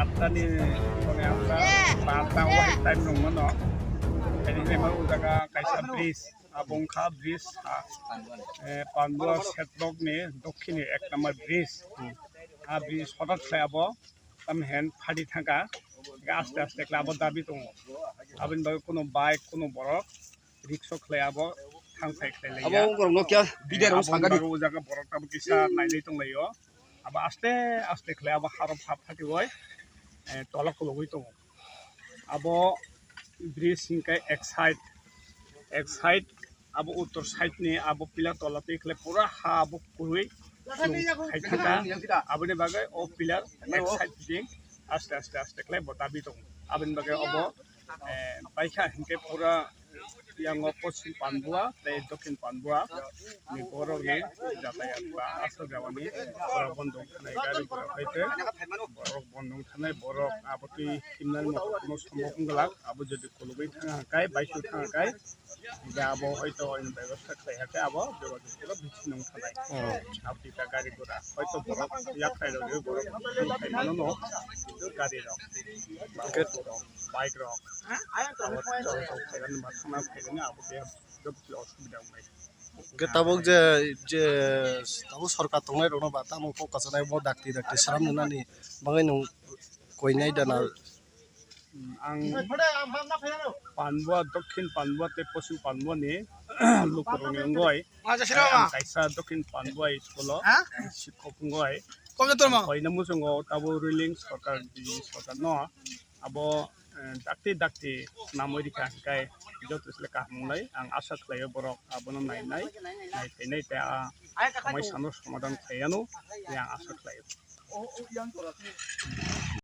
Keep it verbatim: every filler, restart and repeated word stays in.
Attani, kone atta, ta atta o hai time rung mano. Kani hai ma o jaga kaisa bridge, abo wngkha bridge, ah, eh, Pandua setrok ni dokhini ek number bridge. Ah, bridge hotat khlai abo, tam hen phadi thangkha, aste aste khlai abo dabi tongo. Aboni bagwi kuno bike, kuno borok, rickshaw khlai abo thang phai khlai lai ya. Abo wngkha rok no kya video rok sangani. Abo wngkha o jaga borok abo kisa nailai tong lai o. Abo aste aste khlai abo harok hap phati oi, eh, tola kologwi tongo. Abo bridge hingkhe ek side, ek side abo uttor side ni abo pillar tola twi khlai pura ha abo kwrwi khai thangkha. Aboni bagwi o pillar ek side ding aste aste aste khlai bo dabi tongo. Aboni bagwi obo, eh, baikha hingkhe pura yango poschim Pandua tei dokhin Pandua ni borok ni jatayat ba aswk jabani borok bondo wngkhanai gari borok hai khe borok bondo wngkhanai borok abo twi himnani moto kuno sombok wngwlak abo jodi kologwi thang hai khe baisuk thang hai khe je abo hoito oino bebostha khlai hai khe abo jogajog khe bisingo wngkhanai. Hmm. Abo twi ta gari gura hoito borok yakhrai rok borok thang khai mano no gari rok ba auto rok bike rok abo chol chol khairani ba thangna khairani abo khe joto khe osubida wngnai. Hwnkhe tabuk je, je tabuk sorkar tongnai rokno ba tamo kok kwchanai bo dakti dakti swnam nani bagwi nwng koinai da na? Ang Pandua, Dokhin Pandua tei Poschim Pandua ni lukurokni wngwi ang kaisa Dokhin Pandua school o sikhok wngwi koina muchungo tabuk ruling sorkar, B J P sorkar no abo, eh, dakti dakti namwi rikha hwnkhe joto se kaham wngnai. Ang asa khlaio borok abono nainai, naiphainai tei a somoisano somadhan khlaiano tei ang asa khlaio.